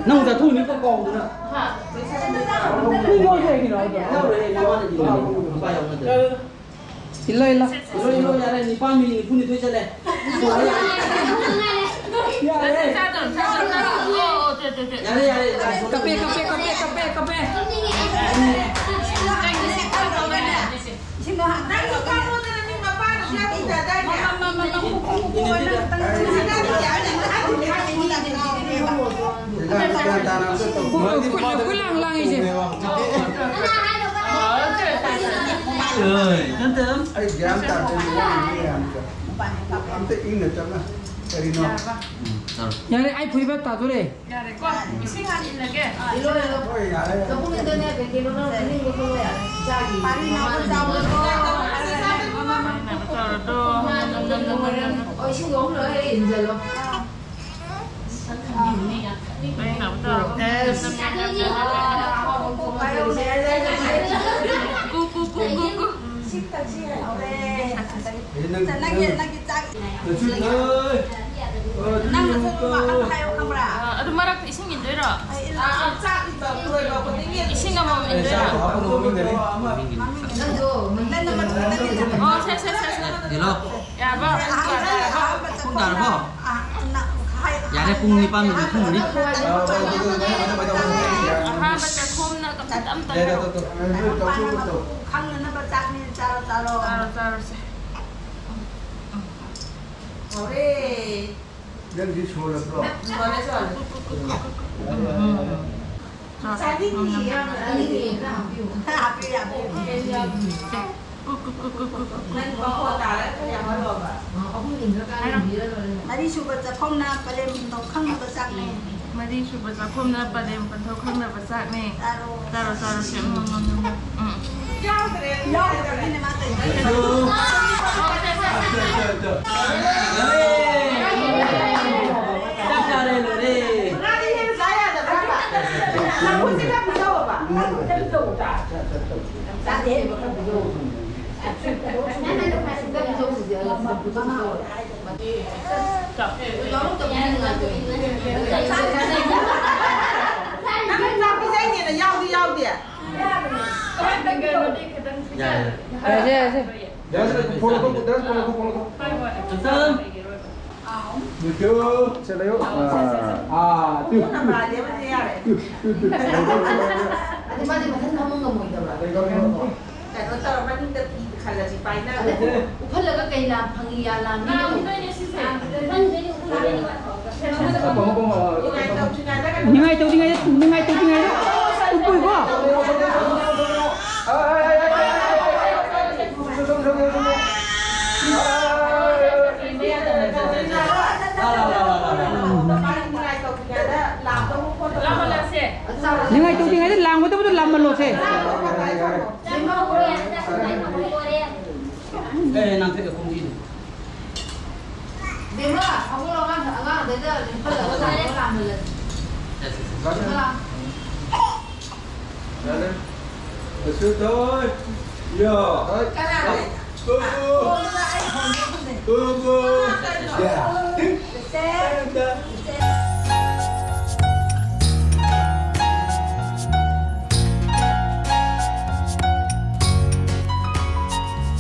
ꯅꯪ ꯆꯠꯊꯣꯛꯅꯤ ꯀꯣ ꯀꯥꯎꯗꯅ꯫ ꯍꯥ? ꯅꯪ ꯌꯥꯎꯔꯣꯏ ꯍꯥꯏꯒꯤꯔꯣ ꯍꯥꯏꯗꯣ? ꯌꯥꯎꯔꯣꯏ, ꯅꯃꯥꯅ ꯏꯜꯂꯣ꯫ ꯅꯨꯄꯥ ꯌꯥꯎꯅꯗꯦ꯫ ꯏꯜꯂꯣ, ꯏꯜꯂꯣ꯫ ꯏꯜꯂꯣ, ꯏꯜꯂꯣ, ꯌꯥꯔꯦ, ꯅꯤꯄꯥꯟ ꯃꯤꯅꯤꯠ ꯅꯤꯐꯨꯅꯤꯊꯣꯏ ꯆꯠꯂꯦ꯫ ꯌꯥꯔꯦ꯫ ꯌꯥꯔꯦ, ꯌꯥꯔꯦ, ꯌꯥꯔꯦ꯫ ꯀꯞꯄꯦ, ꯀꯞꯄꯦ, ꯀꯞꯄꯦ, ꯀꯞꯄꯦ, ꯀꯞꯄꯦ꯫ ꯅꯪ ꯅꯨꯄꯥ ꯂꯣꯟꯗꯅ ꯃꯤ ꯃꯄꯥꯅ ꯆꯥꯛ ꯄꯤꯖꯗꯥꯏꯅꯦ? ꯃꯃꯥ, ꯃꯃꯥ, ꯃꯃꯥ, ꯃꯃꯥ, ꯃꯃꯥ, ꯃꯃꯥ, ꯃꯃꯥ꯫ ꯁꯤꯗ ꯒ꯭ꯌꯥꯟ ꯇꯥꯅ ꯑꯝꯇ ꯇꯧ꯫ ꯀꯣꯏ-, ꯀꯣꯏ-, ꯀꯣꯏꯂꯥꯡ ꯂꯥꯡꯉꯤꯁꯦ꯫ ꯑꯩ ꯒ꯭ꯌꯥꯟ ꯇꯥꯗꯦ, ꯅꯪ ꯉꯥꯡꯉꯤꯗꯣ ꯃꯌꯥꯝꯗꯣ꯫ ꯑꯝꯇ ꯏꯪꯅ ꯇꯞꯅ ꯀꯔꯤꯅꯣ? ꯎꯝ, ꯇꯧꯔꯣ꯫ ꯌꯥꯔꯦ, ꯑꯩ ꯐꯨꯔꯤꯠ ꯇꯥꯗꯣꯔꯦ꯫ ꯌꯥꯔꯦꯀꯣ? ꯏꯁꯤꯡ ꯍꯥꯟꯅ ꯏꯜꯂꯒꯦ꯫ ꯍꯣꯏ, ꯌꯥꯔꯦ, ꯌꯥꯔꯦ꯫ ꯆꯥꯛ ꯏꯜꯂꯣ, ꯏꯜꯂꯣ꯫ ꯄꯥꯔꯤ ꯅꯥꯎꯕ ꯆꯥꯎꯕꯗꯣ꯫ ꯁꯨꯃꯥꯏꯅ ꯇꯧꯔꯗꯣ꯫ ꯑꯣ, ꯏꯁꯤꯡꯗꯣ ꯑꯍꯨꯝꯂꯛ ꯍꯦꯛ ꯏꯟꯖꯜꯂꯣ꯫ ꯄꯥꯔꯤ ꯅꯥꯎꯕ ꯆꯥꯎꯕ꯫ ꯑꯦꯁ꯫ ꯀꯨ, ꯀꯨ, ꯀꯨ, ꯀꯨ, ꯀꯨ꯫ ꯁꯤ ꯊꯛꯁꯤ ꯍꯥꯏꯍꯧꯔꯦ꯫ ꯑꯦ, ꯅꯪ, ꯅꯪꯒꯤ, ꯅꯪ, ꯅꯪꯒꯤ ꯆꯥꯛ꯫ ꯅꯪꯅ ꯁꯨꯝ ꯋꯥꯈꯜ ꯍꯥꯏꯌꯣ ꯈꯪꯕ꯭ꯔꯥ? ꯑ, ꯑꯗꯨ ꯃꯔꯛꯇ ꯏꯁꯤꯡ ꯏꯟꯗꯣꯏꯔꯣ? ꯑꯩ ꯏꯜꯂꯛꯑꯒꯦ꯫ ꯏꯁꯤꯡ ꯑꯃꯃꯝ ꯏꯟꯗꯣꯏꯔꯣ? ꯅꯪꯁꯨ, ꯅꯪꯅ ꯃꯇꯨꯡ ꯅꯪꯒꯤ ꯆꯥꯛ꯫ ꯑꯣ, ꯁꯦ, ꯁꯦ, ꯁꯦ, ꯁꯦ꯫ ꯍꯦꯜꯂꯣ꯫ ꯌꯥꯔꯕꯣ? ꯑꯍꯥꯟꯕ, ꯑꯍꯥꯟꯕ ꯄꯨꯡ ꯇꯥꯔꯕꯣ? ꯑ, ꯅ-, ꯍꯥꯏ-, ꯌꯥꯔꯦ, ꯄꯨꯡ ꯅꯤꯄꯥꯟ ꯃꯤꯅꯤꯠ ꯅꯤꯐꯨ ꯍꯦꯜꯂꯦ꯫ ꯑꯍꯥꯟꯕ ꯆꯥꯛꯈꯨꯝꯅ ꯀꯝꯇ ꯌꯥꯔꯦ, ꯇꯣ, ꯇꯣ꯫ ꯈꯪꯅꯅꯕ ꯆꯥꯛꯅꯤ, ꯆꯥꯔꯣ, ꯆꯥꯔꯣ꯫ ꯆꯥꯔꯣ, ꯆꯥꯔꯣꯁꯦ꯫ ꯍꯧꯔꯦ꯫ ꯅꯪꯗꯤ ꯁꯣꯜꯂꯕ꯭ꯔꯣ? ꯁꯣꯜꯂꯦ, ꯁꯣꯜꯂꯦ꯫ ꯆꯥꯅꯤꯡꯉꯤ, ꯌꯥꯝꯅ꯫ ꯍꯥꯞꯄꯤꯌꯨ, ꯍꯥꯞꯄꯤꯌꯨ꯫ ꯅꯪ ꯃꯈꯣꯟ ꯇꯥꯔꯒ ꯈꯔ ꯌꯥꯝꯍꯜꯂꯣꯕ꯫ ꯃꯔꯤꯁꯨꯕ ꯆꯥꯛꯈꯨꯝꯅ ꯄꯂꯦꯝ ꯄꯟꯊꯧ ꯈꯪꯅꯕ ꯆꯥꯛꯅꯦ꯫ ꯃꯔꯤꯁꯨꯕ ꯆꯥꯛꯈꯨꯝꯅ ꯄꯂꯦꯝ ꯄꯟꯊꯧ ꯈꯪꯅꯕ ꯆꯥꯛꯅꯦ꯫ ꯆꯥꯔꯣ꯫ ꯆꯥꯔꯣ, ꯆꯥꯔꯣ, ꯁꯦ꯫ ꯎꯝ, ꯎꯝ, ꯎꯝ, ꯎꯝ꯫ ꯌꯥꯎꯗ꯭ꯔꯦ꯫ ꯌꯥꯎꯗꯕꯒꯤꯅꯦ ꯃꯥ ꯇꯧꯔꯤꯗꯣ꯫ ꯆꯥꯛ ꯆꯥꯔꯦ, ꯂꯣꯏꯔꯦ꯫ ꯉꯥꯗꯤ ꯍꯦꯟꯅ ꯆꯥ ꯌꯥꯗꯕ꯭ꯔꯕ? ꯆꯝꯐꯨꯠꯁꯦ ꯈꯔ ꯄꯤꯖꯧꯕ꯫ ꯆꯥꯗꯦ꯫ ꯅꯪ ꯆꯥꯛ ꯄꯤꯖꯩꯅꯦꯅ ꯌꯥꯎꯗꯤ ꯌꯥꯎꯗꯦ꯫ ꯌꯥꯔꯦ, ꯌꯥꯔꯦ꯫ ꯗꯥꯟꯁ ꯐꯣꯂꯣ ꯇꯧ, ꯗꯥꯟꯁ ꯐꯣꯂꯣ ꯇꯧ, ꯐꯣꯂꯣ ꯇꯧ꯫ ꯆꯞ ꯆꯥꯔꯦ꯫ ꯅꯤꯇꯨ꯫ ꯁꯦ ꯂꯩꯌꯨ꯫ ꯑꯥ, ꯇꯨ꯫ ꯇꯨ, ꯇꯨ, ꯇꯨ꯫ ꯑꯗꯨ ꯃꯥꯗꯤ ꯃꯊꯟ ꯐꯝꯕ ꯉꯝꯃꯣꯏꯗꯕ꯭ꯔꯥ? ꯀꯩꯅꯣ ꯇꯧꯔ ꯃꯅꯤꯡꯗ ꯐꯤ ꯈꯜꯂꯁꯤ ꯄꯥꯏꯅꯔꯒ꯫ ꯎꯐꯜꯂꯒ ꯀꯩ ꯂꯥꯝ ꯐꯪꯉꯤ, ꯌꯥ ꯂꯥꯝ ꯐꯪꯉꯤ꯫ ꯅꯤꯡꯉꯥꯏ ꯇꯧꯗ꯭ꯔꯤꯉꯩꯗ, ꯅꯤꯡꯉꯥꯏ ꯇꯧꯗ꯭ꯔꯤꯉꯩꯗ, ꯅꯤꯡꯉꯥꯏ ꯇꯧꯗ꯭ꯔꯤꯉꯩꯗ ꯎꯞꯄꯣꯏꯀꯣ꯫ ꯅꯤꯡꯉꯥꯏ ꯇꯧꯗ꯭ꯔꯤꯉꯩꯗ ꯂꯥꯝꯒꯗꯕꯗꯣ ꯂꯥꯝꯍꯜꯂꯣꯁꯦ꯫ ꯑꯦ, ꯅꯪ ꯀꯩꯗꯧ ꯈꯣꯡꯖꯤꯟ? ꯕꯦꯝꯃ, ꯍꯧꯒꯠꯂꯣ, ꯑꯉꯥꯡ, ꯑꯉꯥꯡꯗꯩꯗ ꯂꯤꯡꯈꯠꯂꯒ ꯂꯥꯛꯑꯣ, ꯂꯥꯛꯍꯜꯂꯁꯤ꯫ ꯌꯥꯔꯦ꯫ ꯂꯥꯛꯑꯣ꯫ ꯌꯥꯔꯦ꯫ ꯀꯩꯁꯨ ꯇꯧꯔꯣꯏ꯫ ꯌꯥ꯫ ꯀꯅꯥꯅꯣ? ꯀꯣꯀꯣ꯫ ꯀꯣꯀꯣ꯫ ꯀꯣꯀꯣ꯫ ꯀꯅꯥꯅꯣ? ꯌꯥ꯫ ꯆꯦꯆꯦ꯫